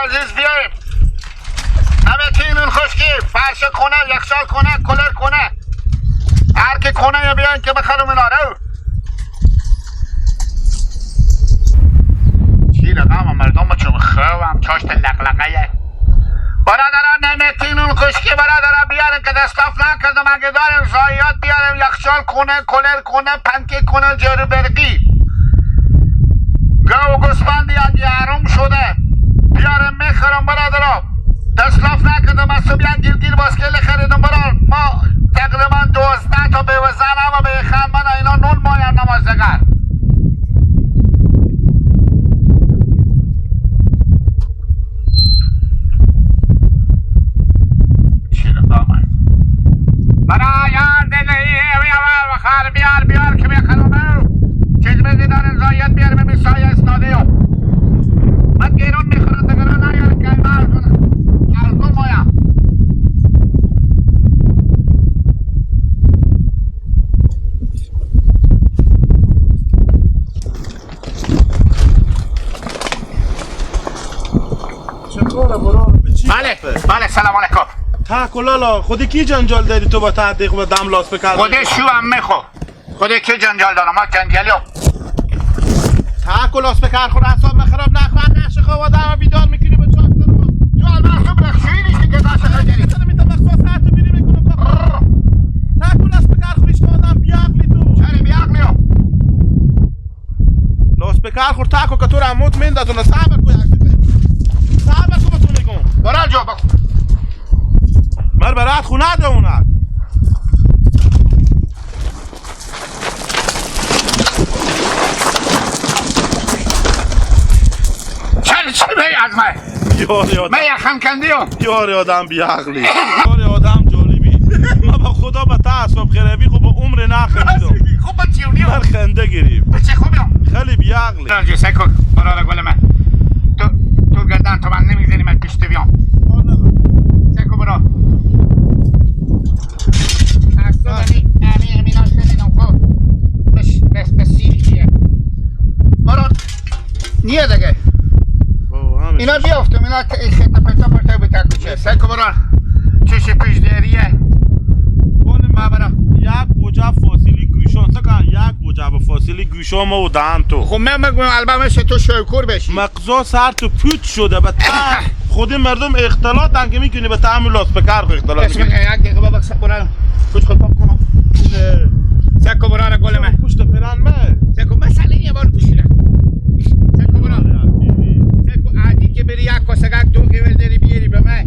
عزیز بیاییم همه نون خشکی فرش کنه یخچال کنه کلر کنه هر که کنه یا بیاین که بخرم اینا رو چی رقم مردم چون خوام چاشت لقلقه برادران نمتی نون خشکی برادران بیارن که دستاف نکردم اگه داریم زایات بیارم یخچال کنه کلر کنه پنکه کنه جارو برقی گاو گوسفندی اگه حروم شده بیارم میخرم برادرم دستلاف نکردم از صبح یک گیل باسکل خریدم برادر ما تقریبا 12 تا به زنم و به خان من اینا نون مایم نمازدگر چی رقمه برای یار دلی بخر بیار بیار که میخرم چیز بزی دارن زایت بیارم به سایه استاده من گیرون میخورم دگران نیارم که اینا ارزون مایم بله بله سلام علیکم. تا لالا خودی کی جنجال داری تو با تعدیق و دم لاس بکرد؟ خودی شو هم میخو خودی کی جنجال دارم ما جنجالیو تا لاس بکر خود اعصاب خراب نخواه نقش خواه آدم بیدار میکنی با چاک دارم تو الان صبح رخشویی نیستی که داشت خجری میتونم میتونم ساعت رو بیری میکنم تا لاس بکر خوریش آدم بیعقلی تو چرا بیعقلیو لاس بکر خور تا که تو رو عمود میندازونه صبر کو یک دقیقه صبر کو به تو میگم برا جو بکن مر برات خونه ده اونک چه بی از من من یخم کندیم یاری آدم بیعقلی یاری آدم جالبی من با خدا با تعصب خرابی خب با عمر نخریدم خب با چیونی من خنده گیریم با چه خوبیم خیلی بیعقلی راجع سکو برادر گل من تو گردن تو من نمیزنی من پیش تو بیام سکو برا اصلا امی ناشدینم خب بس بس سیریه برا نیه دیگه اینا بیافتم اینا خیلی پرتا پرتا بیتا کوچه سکو برا چش پیش دریه ما برا یک وجب فاصله گوشان سکن یک وجب فاصله گوشان ما و دهن تو خب من میگم البته تو شوکور بشی مغزا سر تو پوچ شده به خود مردم اختلاط که میکنی به طعم لاس بکر اختلاط میکنی یک دقیقه بابا برا پوچ خود پاک کنم سکو برا گل من پشت پرن من سکو مثلا یه بار پوشیدم سکو برا سکو عادی که بری یک کاسه دو قیول داری بیاری به من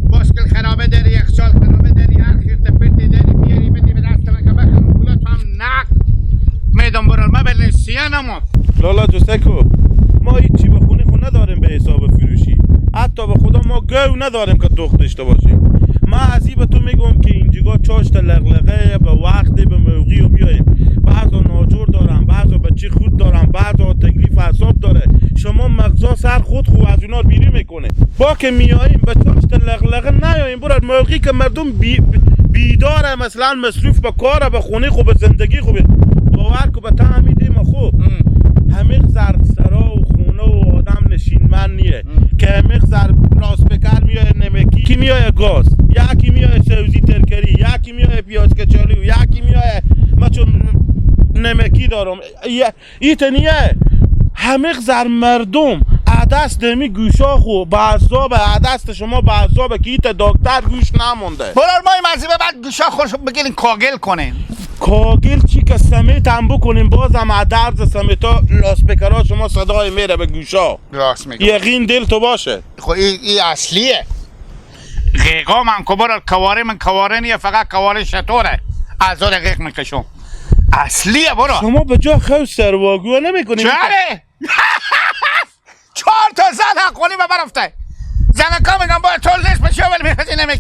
باسکل خرابه داری یخچال خرابه داری هر خیرت پرتی داری بیاری بدی به دست من که بخرم پولا تو هم نق میدم برا من بله سیه نمو لالا جو سکو ما هیچی به خونه خونه نداریم به حساب فروشی حتی به خدا ما گو نداریم که دخت داشته باشیم ما از به تو میگم که اینجا چاشت لغلقه به وقتی به موقعی و بیاییم بعضا ناجور دارم بعضا بچه خود دارم بعضا تکلیف اعصاب داره شما مغزا سر خود خو از اونا بیری میکنه با که میاییم به چاشت لغلقه نیاییم برو موقعی که مردم بیداره مثلا مصروف به کار به خونه خوب به زندگی خوبه باور که به تعمیدیم خوب همه زرد سرا و خونه و آدم نشینمن نیه که همه زر راست بکر میای نمکی کی میای گاز یکی میای سوزی ترکری یکی میای پیاز کچالی و یکی میای ما چون نمکی دارم ایتنیه همه زر مردم عدس دمی گوشا خو به عذاب عدست شما به عذاب که ایت دکتر گوش نمونده برار ما این مزیبه بعد گوشا خوش بگیرین کاگل کنین کاگل چی که سمیت هم بکنیم بازم عدرز سمیتا لاس بکرا شما صدای میره به گوشا راست میگم یقین دل تو باشه خب این اصلیه غیقا من که برار کواره من کواره نیه فقط کواره شطوره از دور غیق میکشم اصلیه برو شما به جا خو سرواگو نمیکنی چره 4 تا زن حقونی به برفته زنکا میگم باید طول نیست بشه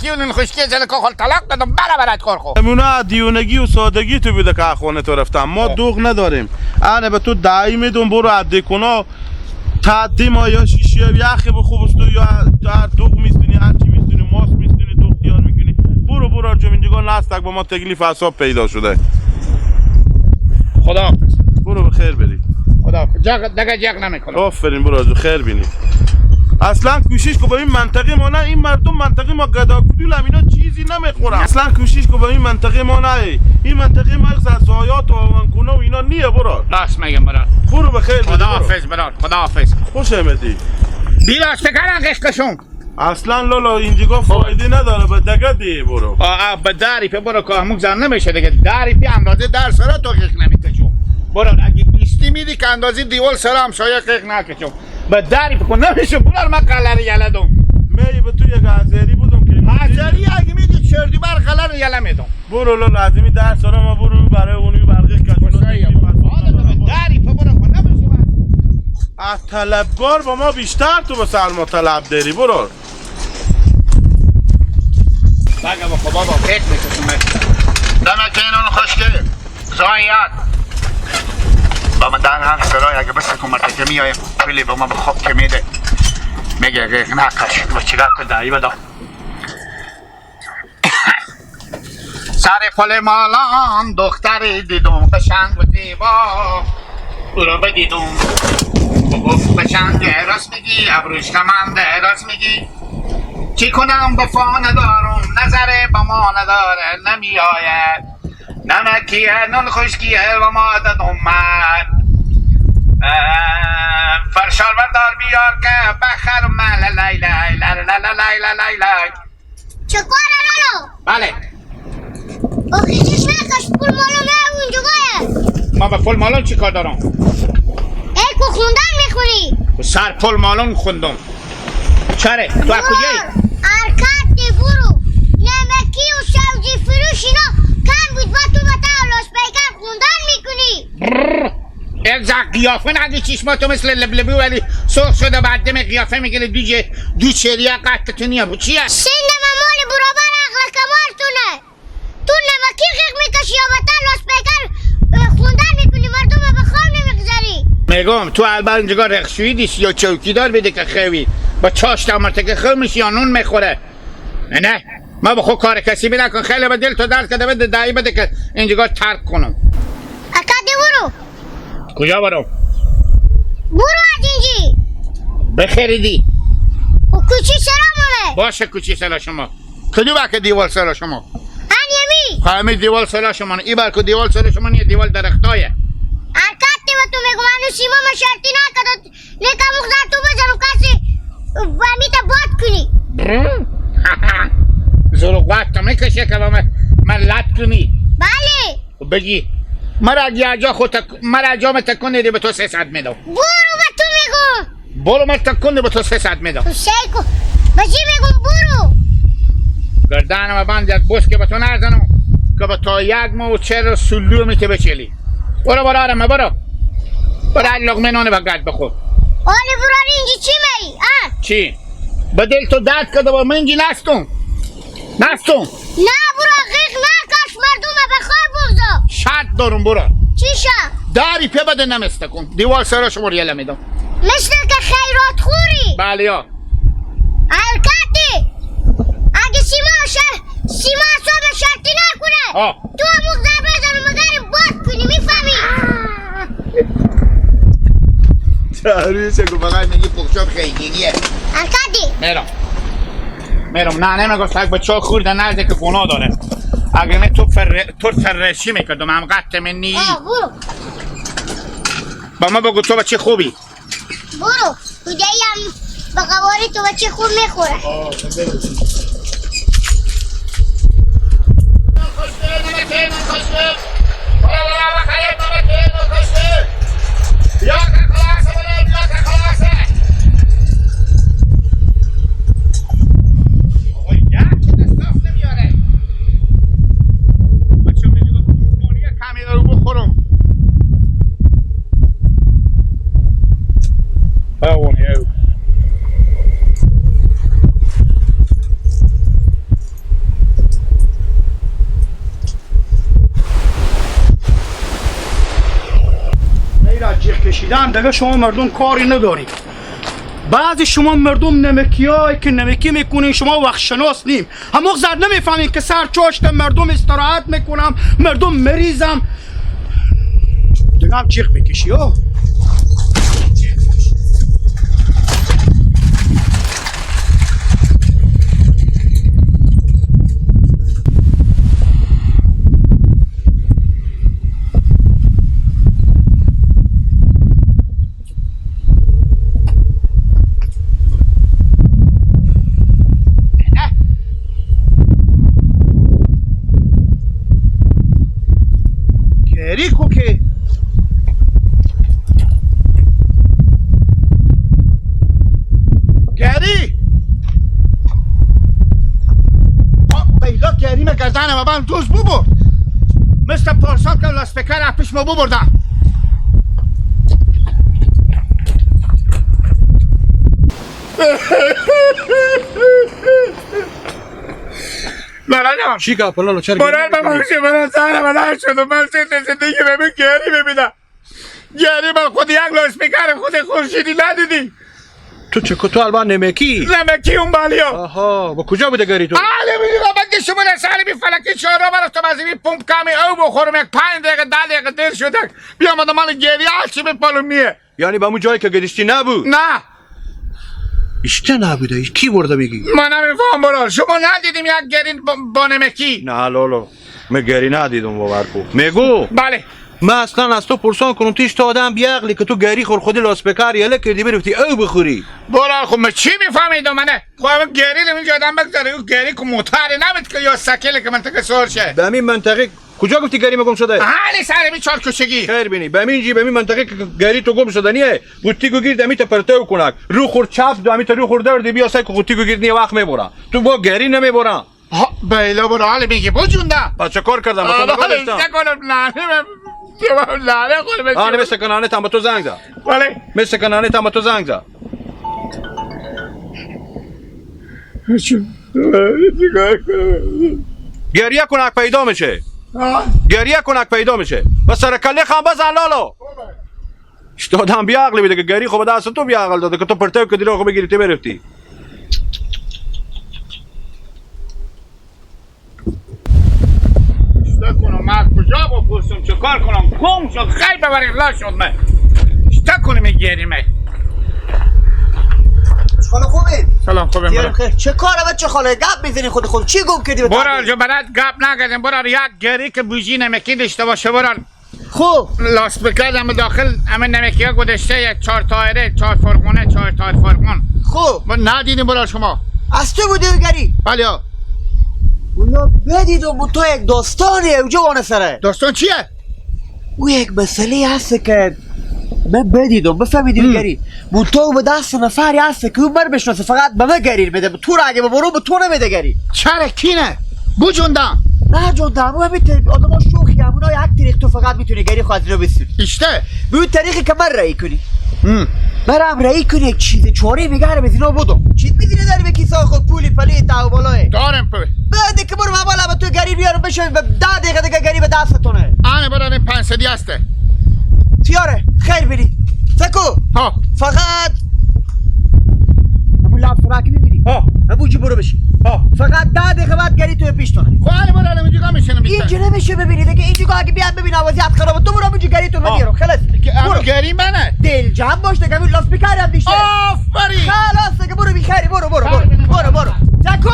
نمکی و نون خشکی زن که خود طلاق دادم برابرت کار خو. نمونه دیونگی و سادگی تو بوده که خانه تو رفتم. ما دوغ نداریم. انا به تو دعی میدم برو عده کنا تعدی ما یا شیشه یخی بخوب است یا در دوغ میستونی هر چی میستونی ماست میستونی دوغ تیار میکنی. برو برو جم اینجا نستک با ما تکلیف اعصاب پیدا شده. خدا برو به خیر بری. خدا جاگ دگه جاگ نمیکنم. آفرین برو از خیر بینید. اصلا کوشش کو با این منطقه ما نه، این مردم منطقه ما گدا کدول هم اینا چیزی نمیخورن. اصلا کوشش کو با این منطقه ما نه، این منطقه ما از زایات و آوانکونا و اینا نیه. برو راست میگم برو. برو به خیر. خدا حافظ برو. خدا حافظ. خوش آمدی. بیلاش تکران قشقشون. اصلا لالا اینجا فایده نداره به دگه دی برو. آ به داری پی برو که همون زن نمیشه دیگه. داری پی اندازه در سرا تو قش نمیکشو. برو اگه بیستی میدی که اندازه دیوال سرا همسایه قش نکشو. به داری بکن نمیشه برو من قلر یلدم. می به تو یک آذری بودم که آذری اگه میدی چردی بر قلر یله میدم. برو لالا ازمی در سرا ما برو برای اونی برقی کشو. داری پی برو کن نمیشه. از طلبگار با ما بیشتر تو به سر ما طلب داری. برو بگه با خدا با قیق میکشم. دمک اینون خشکه زایات با من در هم سرای اگه بس کن مرتکه میایه پلی با ما بخواب که میده میگه قیق نکش و چگاه که دایی بدا سر پل مالان دختری دیدم قشنگ و زیبا او رو بدیدم گفت قشنگ راست میگی ابروش کمنده راست میگی چی کنم وفا ندارم نظر با ما نداره نمی آید نمکیه نون خشکیه و ما دادم من فرشار بردار بیار که بخرم من لی لی لی لی لی لی لی. چه کاره لالا؟ بله آخه چشم نکش پول مالو نه اونجا. ما به پول مالون چی کار دارم؟ ای کو خوندن میخونی؟ سر پول مالون خوندم. چره؟ تو از کجایی؟ ارکد دی برو نمکی و سبزی فروش اینا کم بود با تو با تا پیکر خوندن میکنی. یک قیافه نگی چشماتو مثل لبلبی ولی سرخ شده بعد دم قیافه میگیره دوجه دو چریه قطع تو نیا بود چیه؟ سن من مال برابر عقل کمالتونه. تو نمکی قیق میکشی یا با تا پیکر خوندن میکنی مردم به خواب نمیگذاری. میگم تو البته اینجا رخشویی دیش یا چوکیدار بده که خوی با چاشت مرتکه خو میشه یا نون میخوره. نه نه ما با خود کار کسی بی نکن. خیلی به دل تو درد کرده بده دایی بده که اینجا ترک کنم. اکاده برو. کجا برو؟ برو از اینجی بخریدی و کوچی سرا مونه. باشه کوچی سرا شما کدو بک دیوال سرا شما؟ همی همی دیوال سرا شما ای بر دیوال سرا شما نیه دیوال درختایه. حرکت به تو میگم هنو سیما ما شرطی نکرد نکم مخزر تو بزنم کسی و میتا باد کنی. زور قوت میکشه که با من لط کنی. بله بگی مرا جا خود مرا جا تکون دی به تو 300 میدم. برو به تو میگم برو من تکون به تو 300 میدم. تو سیکو بچی میگم برو گردنم بند یک بوس که به تو نزنم که به تا یک ماه و چهر سلو میته بچلی. برو برو آرمه برو برو لقمه نانه به گرد بخور. آله برو اینجی چی میری؟ چی؟ به دل تو درد کرده با من اینجی نستم نستم. نه برو غیق نکش مردم به خواب بگذار. شرط دارم برو. چی شرط؟ داری پی بده نمسته کن دیوال سرا شما رو یله میدم. مثل که خیرات خوری. بله یا حرکتی اگه سیما سیما اصاب شرطی نکنه تو همون ضربه زنو مگرم باد کنی میفهمی؟ چهرویشه که فقط میگی پخشاب خیگیریه. حرکتی میرم میرم. نه نمیگفت اگه به چا خورده نزده که گناه داره. اگه نه تو تو فرشی میکردم هم قطع من نی. برو با ما بگو تو بچه خوبی. برو کجایی هم به قواری تو بچه خوب میخوره. کشیدن دیگه شما مردم کاری ندارید. بعضی شما مردم نمکیایی که نمکی میکنین شما وقت شناس نیم. همون زد نمیفهمین که سر چاشت مردم استراحت میکنم، مردم مریضم. دیگه هم چیخ میکشی ها. دوز ببر مثل پارسال که لاسپکر پیش ما ببردم. برادرم چی گپ لالا چرا برادرم من سر من شد من زندگی ببین گری ببینم گری من خود یک لاسپکر خود خورشیدی ندیدی تو چه تو الان نمکی نمکی اون بالیا. آها با کجا بوده گری تو؟ آله میگم من شما سر بی فلکی چهارا برات تو از پمپ کمی او بخورم یک 5 دقیقه 10 دقیقه دیر شده بیام آدم مال گری آچی به پالومیه. یعنی به اون جایی که گریشتی نبود؟ نه اشته نبوده. کی برده میگی؟ من نمیفهم برا شما ندیدیم یک گری با نمکی؟ نه لالو من گری ندیدم باور کو میگو. بله من اصلا از تو پرسان کنم تیش تا آدم بیعقلی که تو گری خور خودی لاسپکر یله کردی برفتی او بخوری. برا خب من چی میفهمیدم؟ منه خب گری رو اینجا آدم بگذاره او گری که موتره نبود که یا سکله که منطقه سر شه. به همین منطقه کجا گفتی گری گم شده؟ حالی سر می چهار کوچگی. خیر بینی به همین جی به همین منطقه که گری تو گم شده نیه قوطی گو گیر دمی تا پرتو کنک رو خور چپ دمی تا رو خور درد بیا سای قوطی گو گیر نیه وقت میبره تو با گری نمیبره. ها بیلا برا حالی میگی بجونده. بچه کار کردم با تو نگاه داشتم. آنه مثل کنانه تام تو زنگ زد. بله مثل کنانه تام تو زنگ زد. گریه کنک پیدا میشه. گریه کنک پیدا میشه. و سر کله خام بزن لالو. دادم بی عقلی بیده که گری خب دست تو بی عقل داده که تو پرتو که دیرو خب بگیری تو برفتی. کنم من کجا بپرسم چه کار کنم؟ گم شد خیلی ببرید لا شد من چه کنم گریمه. خاله خوبی؟ سلام خوبیم برا. چه کاره بچه خاله گپ میزنی خود خود چی گم کردی؟ برا جو برات گپ نکردم برا یک گری که بوجی نمکی داشته باشه برا. خوب لاس بکردم داخل همه نمکی ها گذاشته یک 4 تایره 4 فرقونه 4 تایر فرقون. خوب ما ندیدیم برا شما. از تو بودی گری؟ بله. اونا بدیدم تو یک داستانیه او جوان سره. داستان چیه؟ او یک مسئله هست که من بدیدم بفهمیدیم گری منتها به دست نفری هست که او مر بشناسه فقط به من گریر میده تو را اگه ببرو به تو نمیده گری. چرا کینه؟ بجوندم نه جوندم او همین آدم ها شوخی هم اونا یک طریق تو فقط میتونی گری خواهد اینو بسیری اشته به اون طریقی که من رأی کنی برم رأی کنی یک چیز چاره میگه هر اینا بودم چیز میدینه داری به کیسه خود پولی پلی تا بالای دارم پول بعد که برو بالا به تو گری بیارم بشه به 10 دقیقه دیگه گری به دستتونه. آنه برام 500 هسته تیاره خیر بینی سکو. ها فقط ابو لب فراکی میبینی ها ابو برو بشی ها فقط 10 دقیقه بعد گری تو پیشتونه. خب آنه برام اینجا میشینم اینجا نمیشه ببینی دیگه اینجا اگه بیاد ببینم وضعیت خرابه تو برو اینجا گری تو میارم خلاص. برو گری منه دل جمع باش دیگه لاس بیکاری هم دیشته. آفرین خلاص دیگه برو بیخری برو برو برو برو برو سکو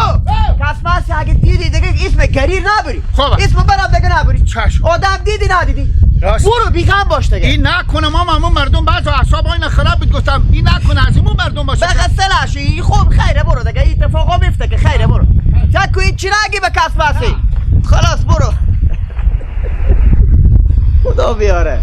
کس اگه دیدی دیگه اسم گری نبری. خب اسم برام دیگه نبری. چشم آدم دیدی ندیدی برو بیغم باش دیگه. این نکنه ما همون مردم بعض اعصاب اینا خراب بود گفتم این نکنه از اون مردم باشه. بغسل اشی خوب خیره برو دیگه این اتفاقا میفته که خیره برو سکو این چی نگی به کس خلاص برو. خدا بیاره.